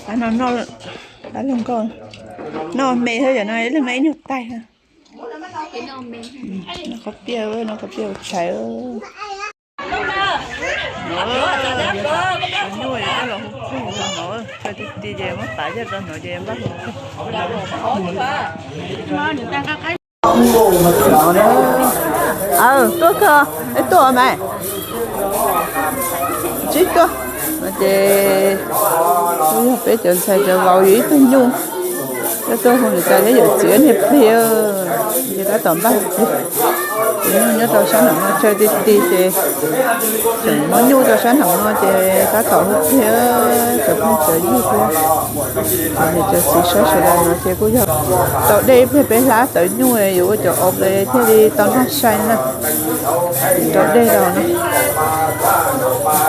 Pab no noj, pab luag nkauj noj me thiab, yog no ib leeg noj ib nyuag taig. Noj qhov piaj, noj qhov piaj ua tshais. Nyuj los hu plig no, chaw ti ti ces muab tav yaj rau no ces npaj hu plig. Aw, tuaj kawg, es tuaj mas. Tsib tuaj no ces kuj yog peb cov ntxhais cov vauv yus ib tug nyuj, coj tuaj hu niam tais thiab yawm txiv niag plig, ces tab tom npaj hu plig. Ces nyob rau sab nram no chaw ti ti ces tseem muab nyuj rau sab nram no ces tab tom hu plig, cov phooj cov ywg thiab cov niam cov txiv sab sawv daws no ces kuj yog tau dej ib pliag peb hlab tawv nyuj yuav ua cov auv pes thiaj li tau noj sai na. Tau dej rau no.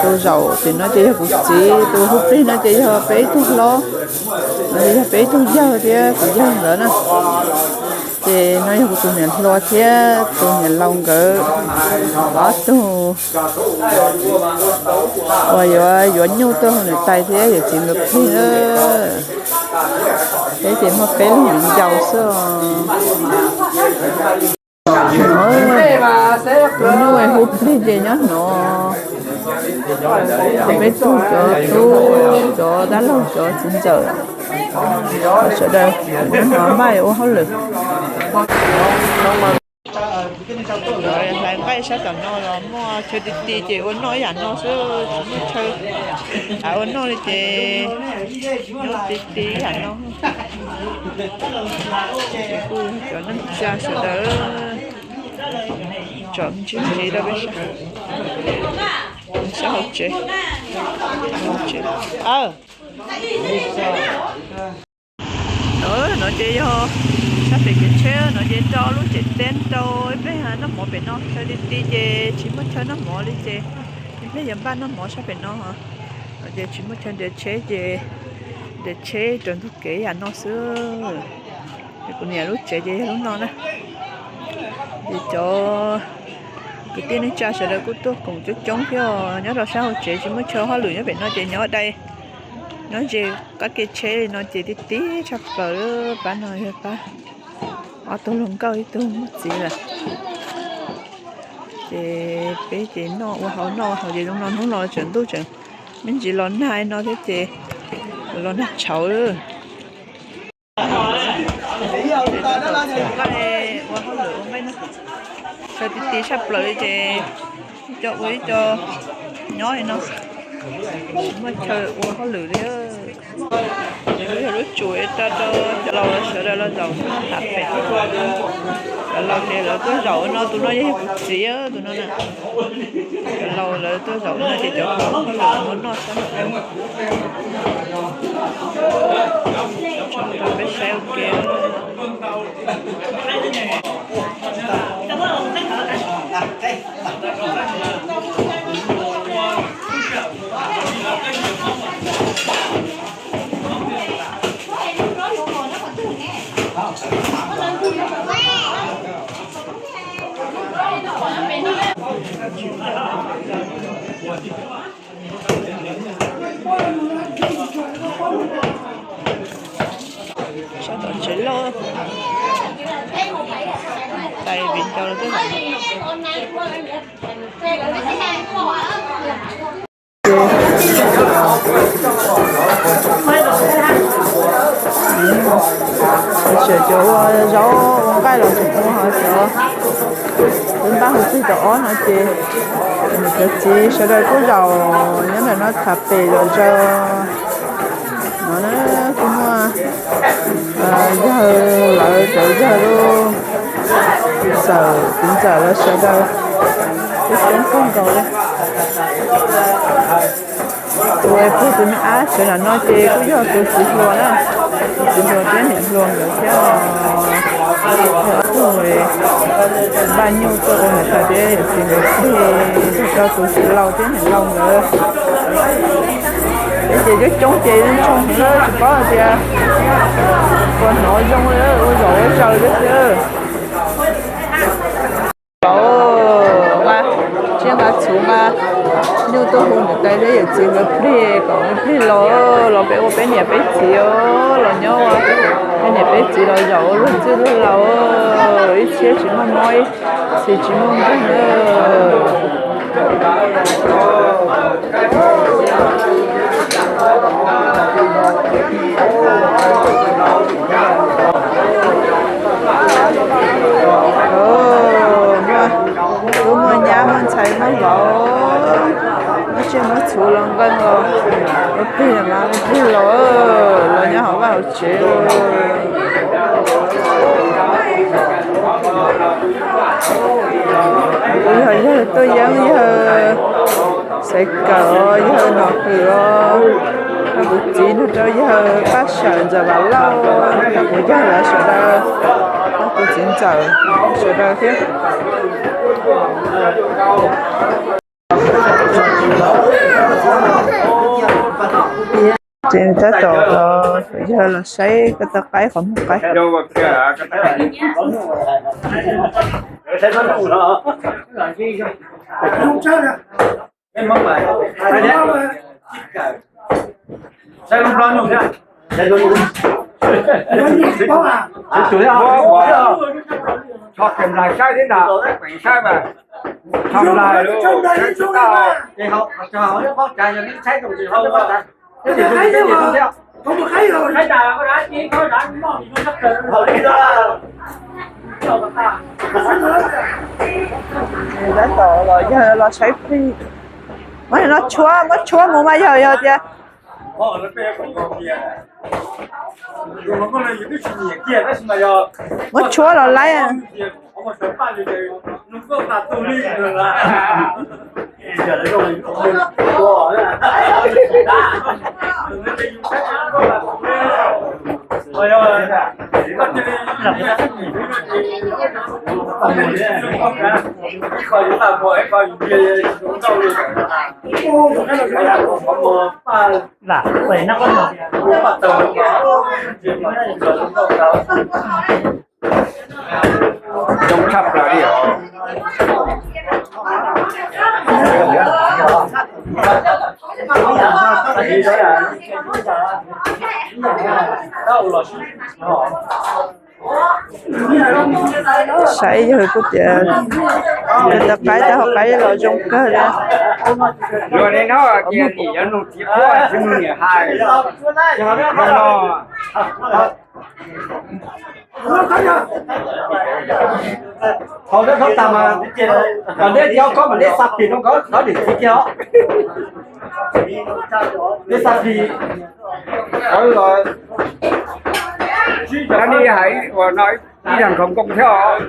Tus zaum tim no ces yog kuv txiv, tus hu plig no ces yog peb ib tug hlob, no ces yog peb ib tug yawg thiab kuv yawg nkawd na. Ces no yog kuv tus niam hluas thiab tus niam laus nkawd ob tug uas yuav yuav nyuj tuaj hu niam tais thiab yawm txiv nkawd plig na. Peb ces muaj peb leeg viv ncaus xwb os. Tus nyuj hu plig ces nyob no, peb tug cov tub, cov dab laug, cov txiv ntxawm, sawv daws nyob no npaj ua hauj lwm. Hlais nqaij sab tom no los muaj chaw ti ti ces ua noj ib yam no xwb, tsis muaj chaw ua noj li ces nyob ti ti ib yam no. Ces kuj cov neej tsa sawv daws tsom me ntsis me ntsis rau peb sab, sab hauv tsev. No ces yog sab pem kev tsheb no ces rau lub tsev teb rau peb noj mov pem no, chaw ti ti ces tsis muaj chaw noj mov li ces ib pliag yuav npaj noj mov sab pem no. No ces tsis muaj chaw nres tsheb ces nres tsheb raws ntug kev yam no xwb. Ces kuv niam lub tsev ces yog lub no na. Ces cov kwv tij neej tsa sawv daws kuj tuaj koom coob coob thiab os. Nyob rau sab hauv tsev tsis muaj chaw hauj lwm nyob pem no ces nyob dai, nyob ze qab kev tsheb li no ces ti ti tshaj plaws. Pab no yog pab ob tug hluas nkauj ib tug muaj txiv lawm. Ces peb ces noj ua hauv noj ua hauv ces zoo no hnub no tseem ntuj tseem me ntsis los nag no thiab ces los nag tshauv. Ua hauj lwm ua nqaij no, chaw ti ti tshaj plaws li ces coj ua ib co nyob li no, tsis muaj chaw ua hauj lwm li. Yog lub tsum rau rau cov laus lawv sawv daws los zaum noj tham pem. Cov laus ces lawv tuaj zaum no, tus no yog kuv txiv, tus no na. Cov laus lawv tuaj zaum no ces cov hluas lawv noj sab nraud. Tso rau peb saib ua ke. Sab tom tsev loj, tais viv ncaus los twb Tseem cov ua zaub ua nqaij los tseem ua, ho cov twb npaj hu plig tom ob no ces cov txiv sawv daws kuj zaum nyob ntawm no tham pem zom zaws no. Kuj muaj yawg lawv cov yawg lub ntxawm txiv ntxawm lawv sawv daws kuj coob kawg nkaus li. Tus puag tus me ab sawv nram no ces kuj yog tus txiv hluas na, tus txiv hluas thiab niam hluas nkawd thiab. Ob tug npaj nyuj tuaj ua niam tais thiab yawm txiv nkawd plig, rau tus txiv laus thiab niam laus nkawd. Peb ces coob coob ces ntshoo heev, tsis paub hais tias puas hnov zoo li, ua zaum ua zaws thiab xwb. Laus, nqa tsiaj nqa txhuv nqa nyuj tuaj hu niam tais. Peb yawm txiv nkawd plig kom plig los, los peb ua peb niam peb txiv os, los nyob ua peb niam peb txiv los zaum ua luag txwj luag laus, ib txhiab tsis muaj mob, ib txhis tsis muaj nkeeg na. Muaj tub muaj nyab muaj ntxhais muaj vauv, muaj tsiaj muaj txhu los nqeeg los, ua plig los, ua plig los, los nyob hauv vaj hauv tsev. Kuv yog yawg Tuaj Yeeb, yawg Xaiv Kawm, yawg Nom Hwm os. Kuv txiv nrog rau yawg Paj Sawm, Ntxawm Vam Lauj, kuv yawg lawv sawv daws, kuv txiv ntxawm sawv daws thiab. Ces tab tom los, yawg los saib koj tau qaib qhov muag qaib. Tso kem lais saib thiab ntag, pem saib mas. Tso lais, Tab tom los yawg los saib plig. Muab no tshuab, muab tshuab mus mas yawg, yawg tias. Muab tshuab los laib. Lam pem no. Zoo tshaj plaws li os. Saib yawg kuj tias, nws tau qaib, tau hauv qaib los zoo kawg li. Luag li no tias nim yuav nug txiv qhuab tsis nug niam hais no. Thaum neb thov tas mas, kom neb cov koj mas neb xa pis rau nkawd, nkawd niam txiv kiag os. Neb xa pis, nkawd los, neb hais ua no ib yam nkhaus nkoos thiab os.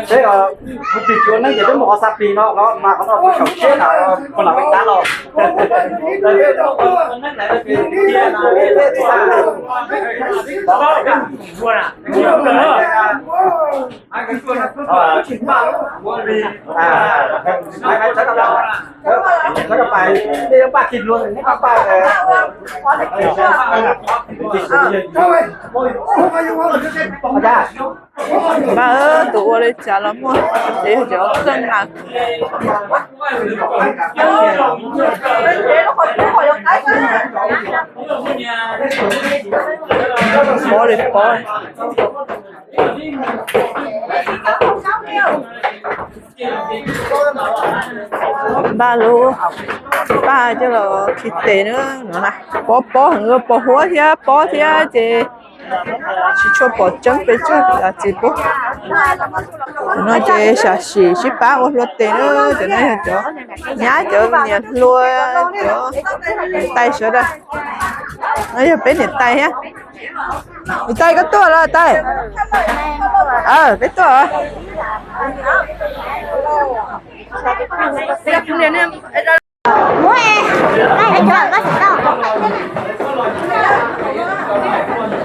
Seb, kuv plig tsuav neeb ces peb mus qhov xa plig no los mas qhov no kuv xyaum siab na, puas lam peb tab los. Npawg, tus ua li cas los muaj, ces yog cov xeeb nas. Pob li pob. Npaj lub paj coj los khi tes na, no na, pob pob heev, pos huab thiab pob thiab ces tsis tshua pom tseeb pes tsawg, txiv pub. Cov no ces sam sim sib pab ua hlua tes na, cov no yog cov nyab cov niam hluas, cov niam tais sawv daws. No yog peb niam tais thiab. Niam tais koj tuaj los tais? Peb tuaj.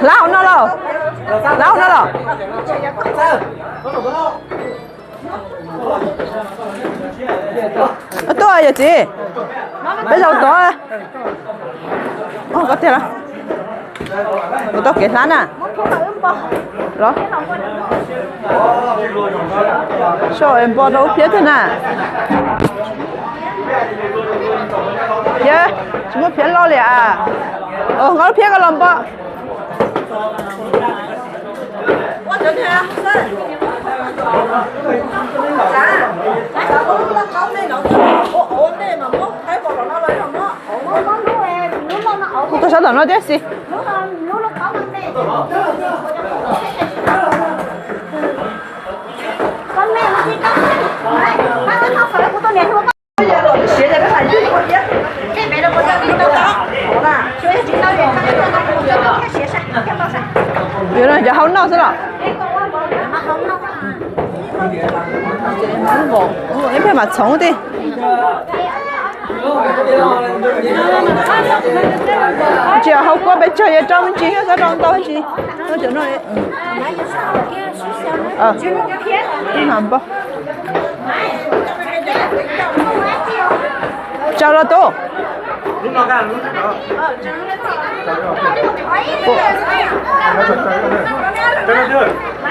Hla hauv no los? Hla hauv no los? Tuaj. Yog txiv, peb zaum tod. Koj tiag los? Kuv tau kev hlab na. Los, so npo rau lub phiab thiab na. Phiab, tsis muaj phiab loj li as. Nqa lub phiab koj los npo. Kuv tuaj sab tom no thiab xwb. Yuav no cov hau noj xwb los? Ib pliag mam txhoov tiag. Tsis hau kua pes tsawg, yuav rau me ntsis thiab, xav rau ntau tsis. Mam npo. Tsaws los tub.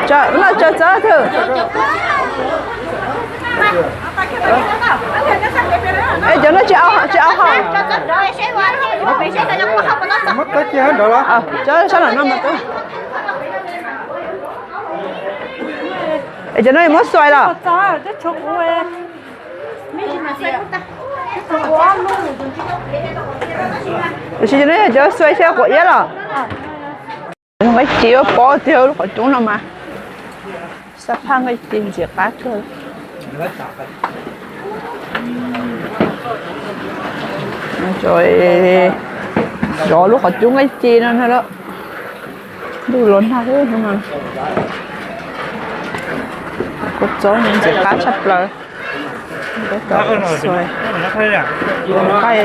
Tsaws, tsaws txawv tug. Es cov no tsis au, tsis au hau. Sab no no mas tub. Es cov no muab xuas los? Tiam sis cov no yog cov xuas thiab quav iab los? Nqaij ci ua pob tiag, lub qhov cub no mas xab phaj nqaij ci ntxim qab kawg. Zov lub qhov cub nqaij ci no na. Ntuj los nag, kua txob ntxim qab tshaj plaws. Nqaij,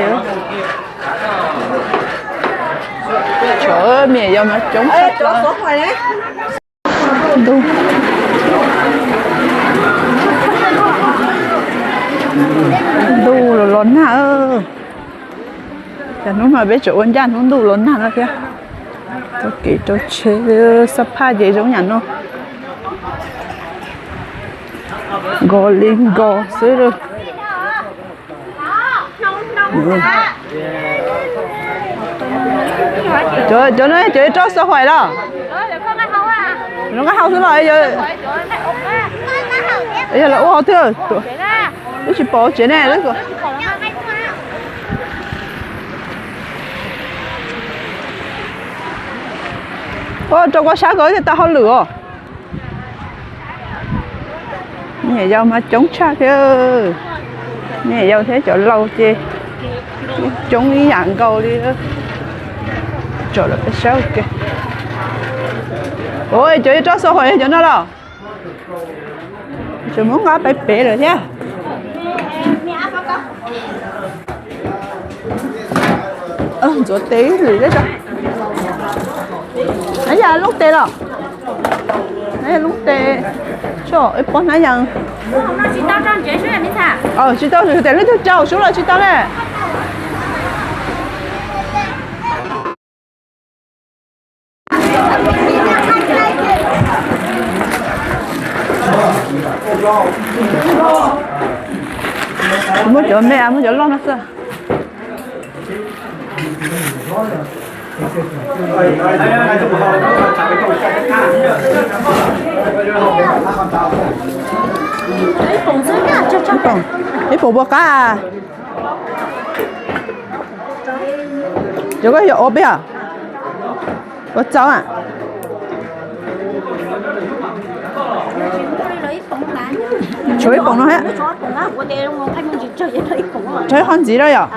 tsov me nyuam yaus mas coob tshaj plaws. Ntuj, ntuj los los nag. Cas hnub no peb tseem ua ncaj hnub ntuj los nag no thiab. Rau kev rau tsheb, xab phaj ces zoo yam no, nkos li nkos xwb. Cov no cov rau xo huais los? Nqa hau xwb los? Yog los ua hauv twg? Wb tsis pom tsev ne. Rau koj sab ko thiaj tau hauj lwm os. Me nyuam yaus mas coob tshaj thiab. Me nyuam yaus thiab cov laus ces coob ib yam nkaus li. Tsom lawv peb saib ua ke. Ua cov rau xo huais cov no los? Tseem muab nqa pais pem lawm thiab. Ntxuav tes lwm teb tso. Nab yog lub tes los? Nab yog lub tes. Tso ib pob nab yog. Tsis tau, tes leej twg rau sub los tsis tau ne. Muab cov me, muab cov loj no xwb. Ib poom puas qab? Cov koj yog ob peb os? Ua txaus a. Tshuav ib poom no thiab. Tshuav ib qho ntxiv rau yom.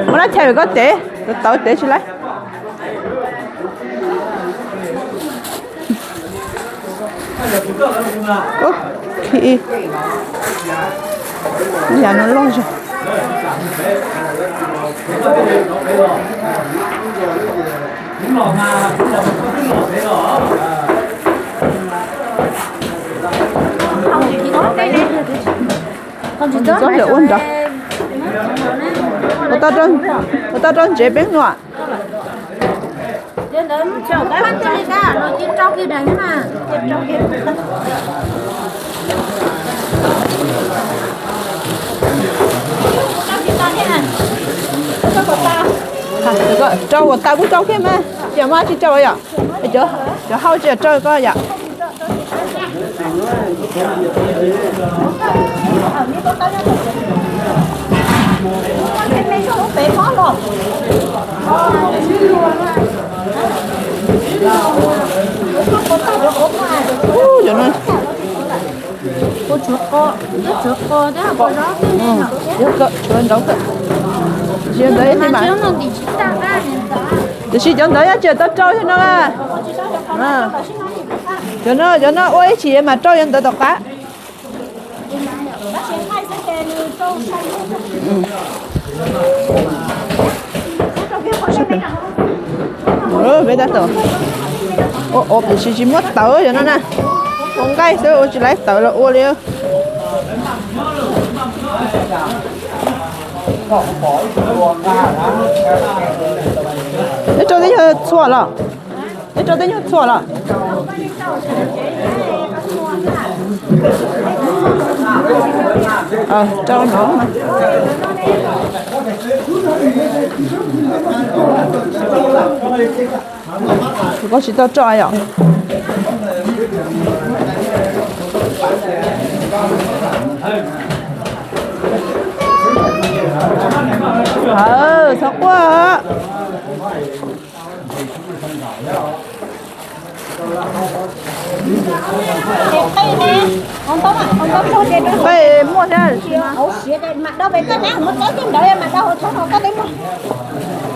Muab lab chais koj tev, tawv tev tsis laib. Khi, yam no loj zog. Txob yog ua nrad. Ua tau rau ntsev peb nua. Rau kom tas kuj rau kiag mas, ces mas tsis rau yom. Cov hau tsis rau koj yom. Ub, cov no. Ua tshuav qos, ua tshuav qos thiab ua zaub, tshuav ntawd kawg. Tiam sis cov ntawd yog tsis tau rau yog no. Cov no, cov no ua ib chim mas rau yog ntawd tom qab. Peb tab tom ua ob tiam sis tsis muaj tawv yog no na. Ua nqaij xwb ua tsis laib tawv los ua li. Neb rau tej nyuag txhua los? Neb rau tej nyuag txhua los? Rau no. Koj tsis tau tso yom? Txhob quaj. Qe muaj thiab.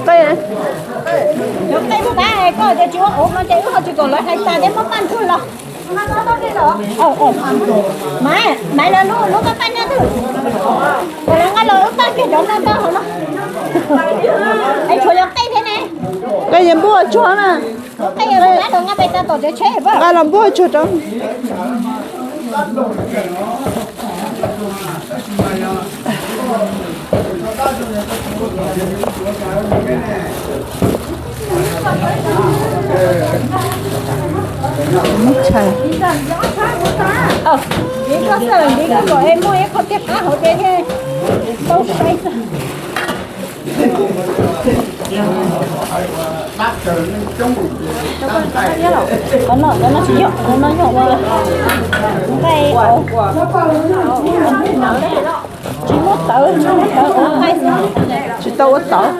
Qe. Maiv, maiv lawv lub, lub paj paj nyob twg? Kom lawv nqa los wb paj kiag cov no rau hauv no. Es tshuav yog qe thiab ne. Qe yeej npuaj tsuag na. Nqa los npuaj tsuag rau. Muab tshais. Koj xav ntiv koj kom es muaj ib qho tiaj qab hauv ces thiaj tau saib xwb. Qhov no, qhov no tsis yog, qhov no yog ua nqaij, tsis muaj tawv, tsis muaj tawv ua nqaij xwb. Tsis tau ua tawv.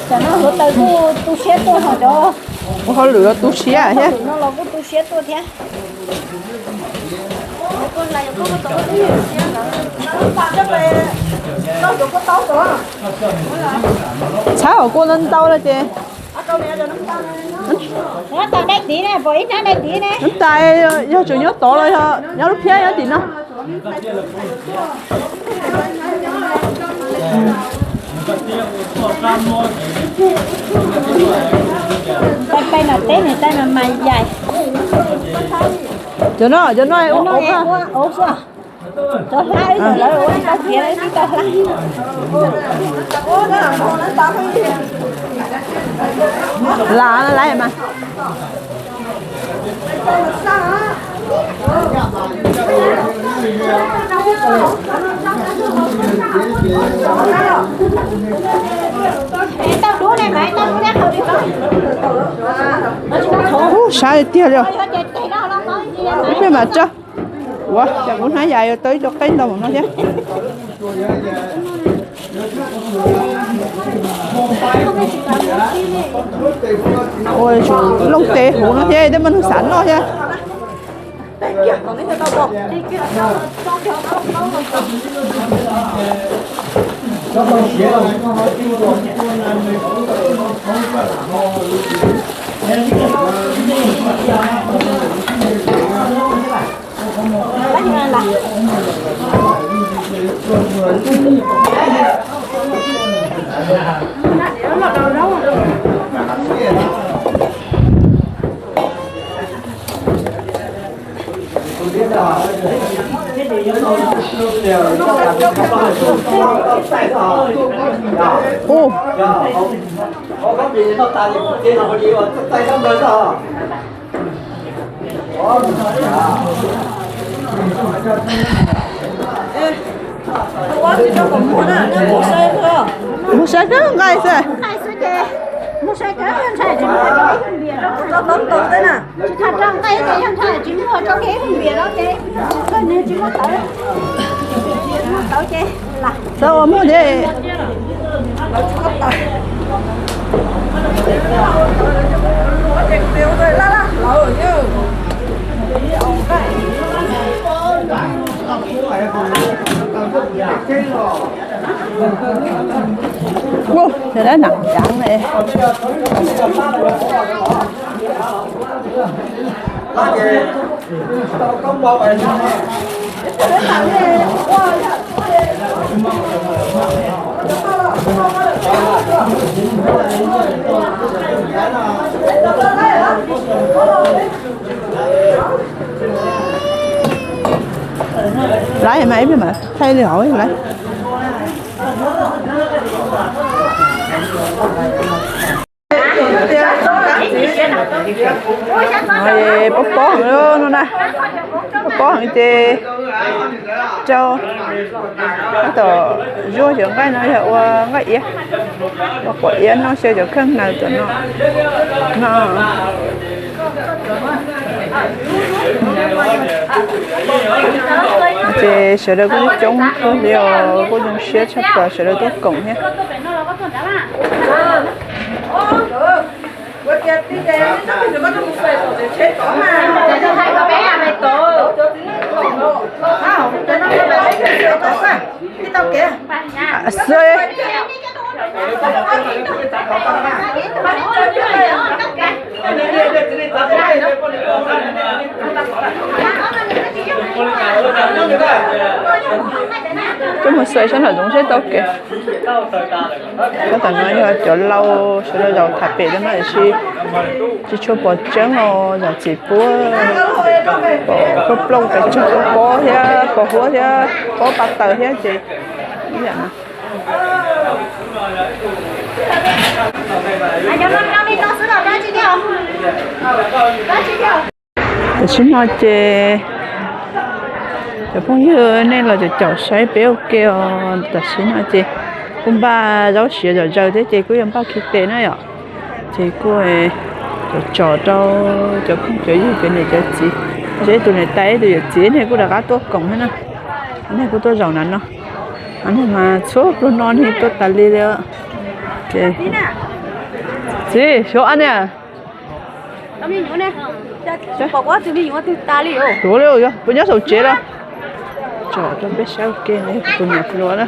Tam no hluav taws kuj tu siab tuaj hos cov, ua hauj lwm los tu siab thiab. No los kuj tu siab tuaj thiab. Txhab hauv kua ntau ntau lawm ces. Nab tas yog tseem nyob tod los yog nyob lub phiab nyob tim no? Tais tais no teb ne, tais no mas yaim. Cov no, cov no ua ua xwb. Cov hlab lawv ua tsis tau tiav, lawv tsis tau hlab. Lam lawm mas. Ub, sab tiag tiag li. Ib pliag mam tso. Ua cas kuv hnab yas yuav tau ib co qeb ntau mus no thiab. Ua tsum looj tes huv no thiab, tej muaj neeg xav noj thiab. Ua, Ub. Mus saib kawg nqaij xwb. Mus saib kawg ntshai tsis muaj rau ib hwj npias rau. Tsis tham rau nqaij ces yog ntshai tsis muaj rau kiag ib hwj npias rau ces tsis muaj tawv. Tsis muaj tawv ces lam. Txhob ua muag thiab. Ua, cov dab nam caav ne. Laib mas ib pliag mam thaij li hauv laib. Pob pob heev no na, pob pob heev ces rau tab tom zuaj cov nqaij no yog ua nqaij iab, ua quav iab noj xyaw cov kheej hnaws tom no no. Ces sawv daws kuj coob kawg li os, kuj zoo siab tshaj plaws sawv daws tuaj koom thiab. Coj mus xuas sab nraum zoov seb tau kev. Tab tom no yog cov laus sawv daws zaum tham pem rau no tiam sis tsis tshua pom tseeb os, zam txim pub, pom plooj plooj pes tsawg pob pob thiab pos huab thiab pob pa taws thiab ces ib yam no. Tam sim no ces cov phooj ywg nej los caum caum saib peb ua ke os. Tam sim no ces kuj npaj zaub siav zom zaws thiab ces kuj yog npaj khi tes na yom. Ces kuj tsom tsom rau cov phooj cov ywg cov niam cov txiv, ib tus niam tais ib tus yawm txiv nej kuj rov qab tuaj koom thiab na. Nej kuj tuaj zaum na no, nej mas txhua pluag no nej tuaj tas li li. Txiv, xyov ab niam. Xyov li, puas nyob saum tsev los? Tsom rau peb saib ua ke, tus niam hluas na.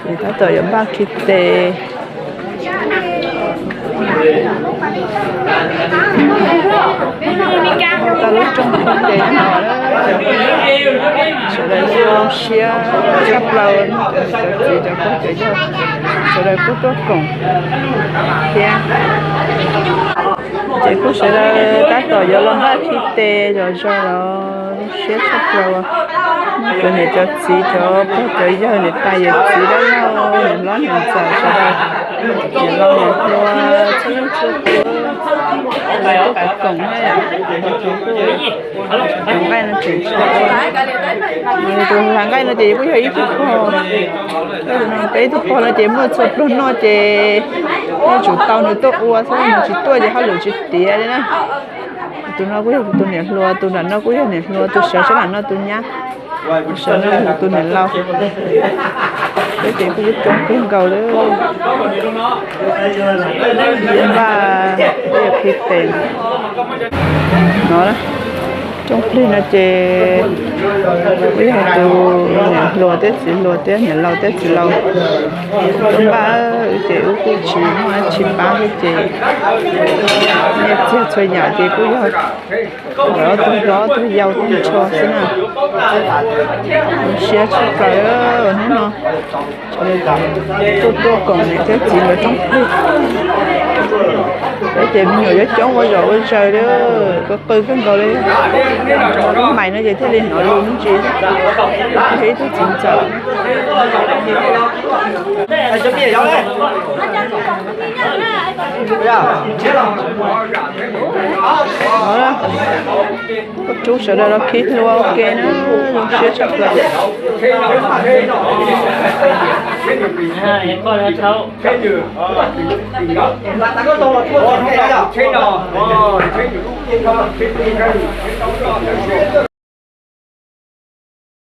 Ces tab tom yuav npaj khi tes. Tau lub rooj khi tes no, sawv daws zoo siab tshaj plaws, cov txiv cov pog cov yawg sawv daws kuj tuaj koom thiab. Ces kuj sawv daws tab tom yuav los npaj khi tes zom zaws los zoo siab tshaj plaws. Cov niam cov txiv cov pog cov yawg niam tais yawm txiv dab laug niam hlob niam ntxawm sawv daws, niam laus niam hluas txhua leej txhua tus, sawv daws tuaj koom na. Tus nqaij no ces, tus hla nqaij no ces kuj yog ib tug pog, peb ib tug pog no ces muaj txhua pluag noj ces yuav tsum tau nws tuaj ua xwb, nws tsis tuaj ces hauj lwm tsis tiav li na. Tus no kuj yog tus niam hluas, tus nram no kuj yog niam hluas, tus sawv sab nram no tus nyab, tus sawv no yog tus niam laus. Peb ces kuj coob kawg nkaus li. Npaj peb yuav khi tes no. Rooj plig no ces wb yog tus niam hluas thiab txiv hluas thiab niam laus thiab txiv laus tuaj npaj, ces wb kuj tsis muaj dab tsi pab thiab ces nyiaj txiag txhua yam ces kuj yog ob tug hlob ob tug yau tuaj nrho xwb na. Zoo siab tshaj plaws hnub no tuaj tuaj koom niam thiab txiv nkawd rooj plig. Peb ces me nyuam coob coob ua zom ua zaws li, qw qw kawg nkaus li. Lub mais no ces thiaj li hnov lus me ntsis, ib tug txiv ntxawm. Koj rub sawv daws los khi hlua ua ke na, zoo siab tshaj plaws.